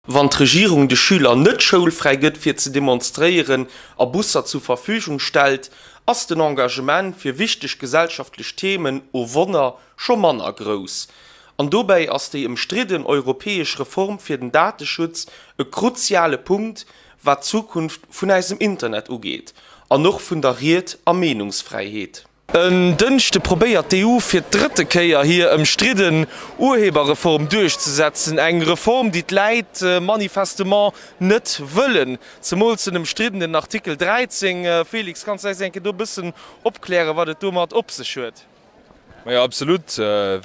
Wann d'Regierung de Schüler net schoulfräi gëtt fir ze demonstréieren a Busser zu Verfügung stellt, ass den Engagement fir wichteg gesellschaftlech Themen, oh Wonner, scho manner grouss. An dobäi ass déi ëmstridden europäesch Reform fir den Dateschutz e kruziale Punkt, wat d'Zukunft vun äisem Internet ugeet an och vun der Ried a Meenungsfräiheet. En Dënschde probéiert d'EU fir d'drëtte Kéier hir ëmstridden Urheberreform duerchzesetzen. Eng Reform, déi d'Läit manifestement net wëllen. Zemools den ëmstriddenen Artikel 13. Felix, kanns de äis eng Kéier do e bëssen opklären, wat et domat op sech huet? Majo, absolut.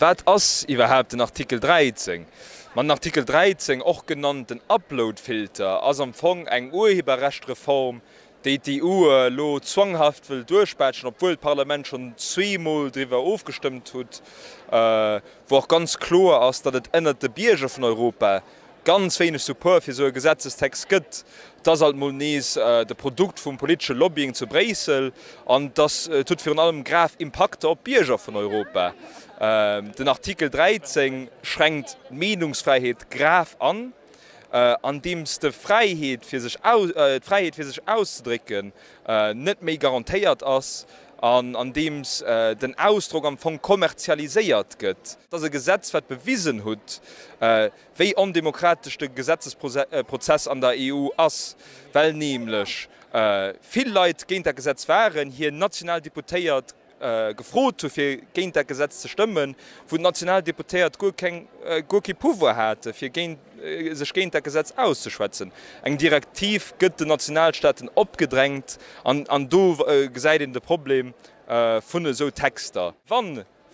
Wat ass iwwerhaapt den Artikel 13? Ma den Artikel 13, och genannt den Uploadfilter, ass am Fong eng Urheberrechtreform, déi d'EU elo zwanghaft wëll duerchpeitschen, obwuel d'Parlament schonn zweemol driwwer ofgestëmmt hutt, wou och ganz kloer ass, datt et ënnert de Bierger vun Europa ganz wéineg Support fir esou e Gesetzestext gëtt. Et ass alt mol nees de Produkt vum politesche Lobbying zu Bréissel an et ass, et huet virun allem grav Impakter op d'Bierger vun Europa. Den Artikel 13 schränkt d'Meenungsfräiheet grav an. andeems de Fräiheet fir sech d'Fräiheet fir sech auszedrécken net méi garantéiert ass an andeems den Ausdrock am Fong kommerzialiséiert gëtt. Et ass e Gesetz, wat bewisen hutt, wéi ondemokratesch de Gesetzesprozess an der EU ass, well nämlech vill Leit géint dat Gesetz waren, hir national Deputéiert gefrot hu fir géint dat Gesetz ze stëmmen, wou d'national Deputéiert guer keng, guer kee Pouvoir hate fir géint, sech géint dat Gesetz auszeschwätzen. Eng Direktiv gëtt den Nationalstaaten opgedrängt an, an do gesäit een de Problem vun esou Texter. Wa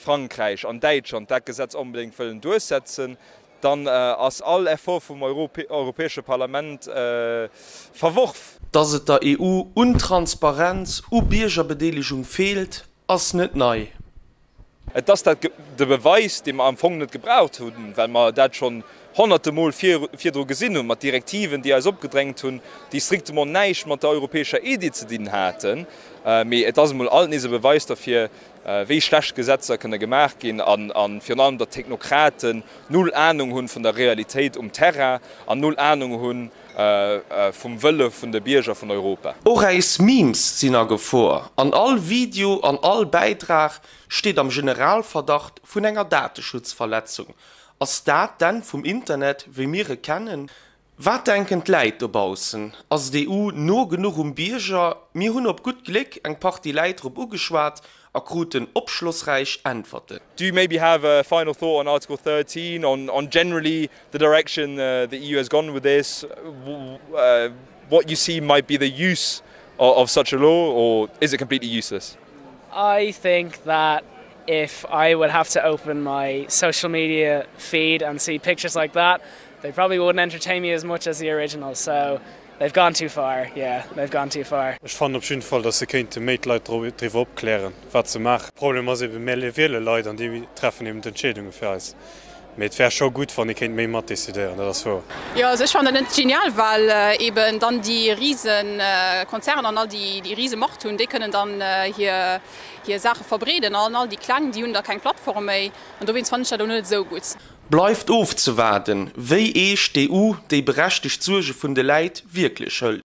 Frankräich an Däitschland dat Gesetz onbedéngt wëllen duerchsetzen, Dann ass all Effort vum Europäesche Parlament verworf. Dass et der EU un Transparenz, u Biergerbedeelegung feelt, ass net nei. Et ass dat de Beweis, dee mer am Fong net gebraucht hunn, well mer dat schonn honnerte Mol virdru gesinn hunn, mat Direktiven, déi eis opgedrängt hunn, déi strictement näischt mat der europäescher Iddi ze dinn haten. Mee et ass emol alt nees e Beweis derfir, wéi schlecht Gesetzer kënne gemaach ginn a virun allem, datt Technokraten null Anung hunn vun der Realitéit um Terrain an null Anung hunn vum Wëlle vun de Bierger vun Europa. Och äis Memes sinn a Gefor, an all Video an all Bäitrag steet am Generalverdacht vun enger Dateschutzverletzung. Ass dat d'Enn vum Internet, wéi mir e kennen? Wat denken d'Läit dobaussen? Ass d'EU no genuch um Bierger? Mir hunn op gutt Gléck eng Partie Läit drop ugeschwat a kruten opschlossräich Äntwerten. Do you maybe have a final thought on Article 13, on on generally the direction the EU has gone with this, what you see might be the use of such a law or is it completely useless? I think that if I would have to open my social media feed and see pictures like that, they probably wouldn't entertain me as much as the original so they've gone too far yeah they've gone too far. Ech fannen op jidden Fall, dass se kéinte méi d'Leit driwwer opklären, wat se maachen. Problem ass eben, mär wiele Leit an déi treffen eben d'Entscheedunge fir eis. Mee et wär scho gutt, wann ee kéint méi matdecidéieren, dat ass wouer. Jo, also ech fannen dat net genial, well eben dann déi Risekonzerner an all déi déi Risemacht hunn, déi kënnen dann hir hir Saache verbreeden an all déi kleng, déi hunn da keng Plattform méi an dowéinst fannen ech dat elo net esou gutt. Bleift ofzewaarden, wéi eescht d'EU déi berechtegt Suerge vun de Läit wierklech hëlt.